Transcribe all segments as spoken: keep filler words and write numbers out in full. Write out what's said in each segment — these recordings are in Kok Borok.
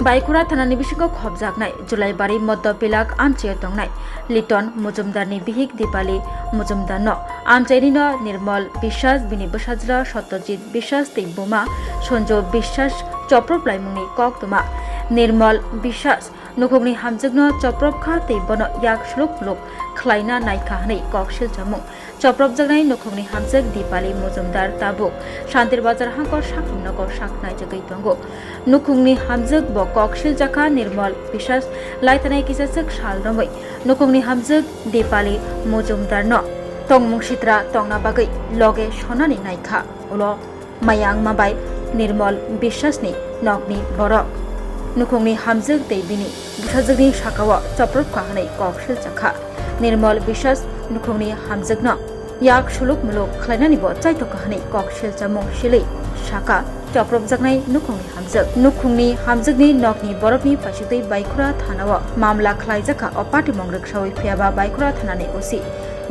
Baikura thanani bisingo khopjaknai Julaibari Moddo Pilak amchaio tongnai Liton Mojumdarni bihik Dipali Mojumdarno amchainino Nirmol Biswas, bini bwsajla Satyajit Biswas tei buma Sanju Biswas choprop laimungni kok tuma. Nirmol Biswas nukhungni hamjwkno choprop kha tei bono yak suluk muluk khlaina naikha hwnwi kok silchamung. Chopropjaknai nukhungni hamjwk Dipali Mojumdar tabuk Shantir Bazar hangkor sakni nogo saknaijagwi tongo. Nukhungni hamjwk bo kok siljakha Nirmol Biswas laitanai kisachwk sal romwi nukhungni hamjwk Dipali Mojumdarno tongmung sitra tongna bagwi loge sonani naikha. Ulo maya wngma bai Nirmol Biswasni nokni borok nukhungni hamjwk tei bini bwsajwkni sakao chopropkha hwnwi kok silchakha. Nirmol Biswas nukhungni hamjwkno yak suluk muluk khlainani bo chaitokha hwnwi kok silchamung silwi saka chopropjaknai nukhungni hamjwk. Nukhungni hamjwkni nokni borokni paisitwi Baikura thanao mamla khlaijakha o patimung rwksaui phiyaba Baikura thanani O C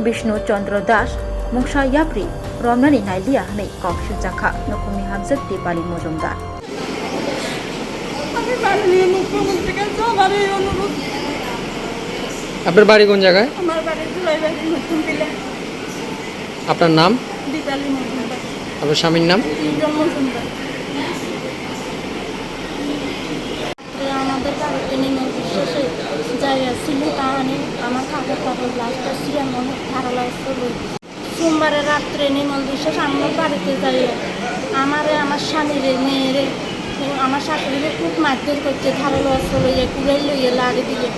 Bishnu Chandra Das mungsa yapri romnani nailiya hwnwi kok siljakha nukhungni hamjwk Dipali Mojumdar. আমি মাননীয় মুখ্যমন্ত্রীর কাছে আমার এই অনুরোধ। আপনার বাড়ি কোন জায়গায়? আমার বাড়ি জুলাইবাড়ি নতুন বিলে। আপনার নাম? দীপালি মজুমদার। আপনার স্বামীর নাম? লিটন মজুমদার। আমাদের বাড়িতে নিমন্ত্রণ শেষে যাই ছিল, তা আমি আমার কাপড় টাপড় ব্লাউজটা ছিঁড়ে মনে ধারলা চলে। সোমবারে রাত্রে নিমন্ত্রণ শেষ আমার বাড়িতে যাই, আমারে, আমার স্বামীরে, মেয়েরে, আমার শাশুড়িরে খুব মারধর করছে, ধারালো অস্ত্র লইয়া, কুড়াল লইয়া, লাড়ি দিয়ে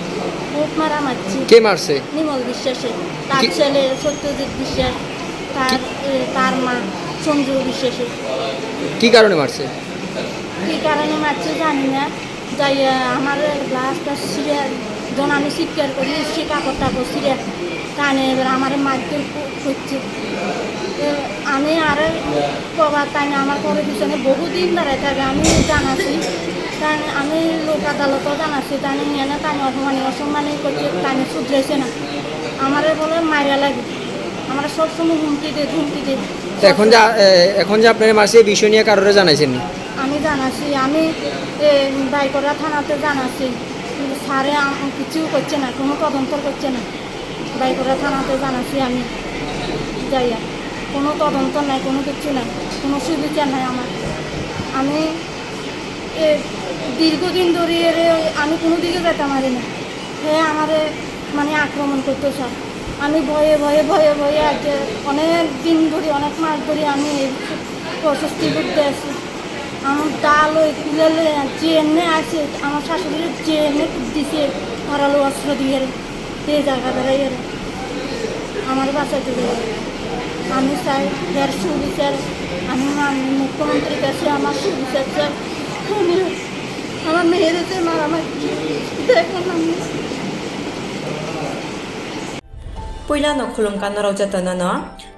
খুব মারা মারছে। কে মারছে? নিমল বিশ্বাসে, তার কি- ছেলে সত্যজিৎ বিশ্বাস, তার, কি- এ, তার মা সঞ্জু বিশ্বাসে। কি কারণে মারছে? কি কারণে মারছে জানি না। যাইয়া আমার ব্লাউজটা ছিঁড়ে, যখন আমি চিৎকার করি, সে কাপড় টাপড় ছিঁড়ে টানে, এবার আমার মারধর ক-, করছে। তো আমি আরো কবার তাই না, আমার ঘরের পিছনে বহুদিন দাঁড়ায় থাকে, আমি জানাছি, তাই আমি লোক আদালতও জানাছি, তাই নিয়ে না, তাই অপমানি অসম্মানি করছে, তাই শুধরেছে না, আমারে বলে মাইরা লাগে, আমার সবসময় হুমকি দে, ধমকি দে। তো এখন যে, এ, এখন যে আপনারা মারছে, এই বিষয় নিয়ে কারোরে জানাইছেন নি? আমি জানাছি, আমি, এ, বাইকরা থানাতে জানাছি, কিন্তু স্যারে আম-, কিছু করছে না, কোনো তদন্ত করছে না। বাইকরা থানাতে জানাছি আমি, যাইয়া কোনো তদন্ত নাই, কোনো কিছু নাই, কোনো সুবিচার নাই আমার। আমি, এ, দীর্ঘদিন ধরে এরে আমি কোনো দিকে যেতে পারি না। হে আমারে মানে আক্রমণ করতো স্যার। আমি ভয়ে, ভয়ে, ভয়ে, ভয়ে আজ অনেক দিন ধরে, অনেক মাস ধরে আমি এই অস্বস্তি ভুগতে আছি। আমার দা লই, কুলে লই, যে এমনি আছে, আমার শাশুড়ি যে এমনি দিছে, ধারালো অস্ত্র দিয়ে, সেই জায়গা বেড়াই আর আমার বাসায় চলে যাবে। আমি চাই, এর সুবিচার, আমি মাননীয় মুখ্যমন্ত্রীর কাছে আমার সুবিচার চাই। আমি আমার মেয়ের যে মারামারি দেখলাম আমি। Puilano khulumkha norok jotono no.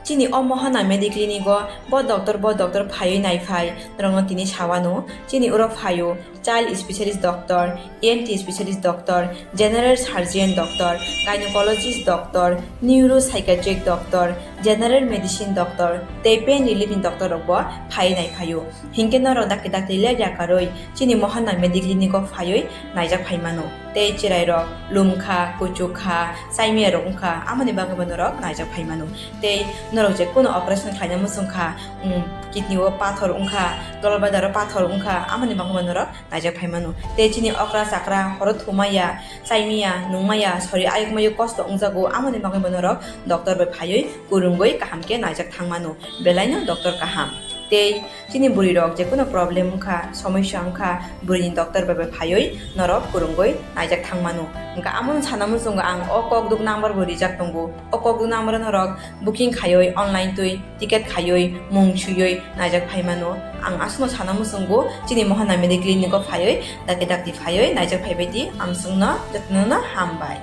Chini o Mohana Mediclinic o bo doctor, bo doctor phaiwi naiphai norokno tini sawano. Chini oro phaio child specialist doctor, E N T specialist doctor, general surgeon doctor, gynecologist doctor, neuropsychiatric doctor, general medicine doctor tei pain relief ni doctor rok bo phaiwi naiphaio. Hinkhe norok dakti dakti lepya karwi chini Mohana Mediclinic o phaiwi naijak phaimano. Tei chwrairok lumkha, kuchukha, chaimiyarok wngkha, amoni bagwibo norok naijak phaimano. Tei norok je kuno operation khlaina muchungkha, um, kidney o pathor wngkha, dolbadaro pathor wngkha, amoni bagwibo norok naijak phaimano. Tei chini okra chakra horo thumaya, chaimaya, nungmaya, sori ayukmayo kosto wngjago, amoni bagwibo norok doctor bai phaiwi kwrwngwi kaham khe naijak thangmano. Belaino doctor kaham. Tei chini bwrwi rok je kuno problem wngkha, somosya wngkha, bwrwini doctor bai bai phaiwi norok kwrwngwi naijak thangmano. Hwnkha amoni sana muchungo ang o kokduk number bo rijak tongo. O kokduk number o norok booking khaiwi online twi ticket khaiwi mung swiwi naijak phaimano. Ang aswkno sana muchungo chini Mohana Mediclinic o phaiwi dakti dakti phaiwi naijak phaibai di, amswkno jotono no hambai.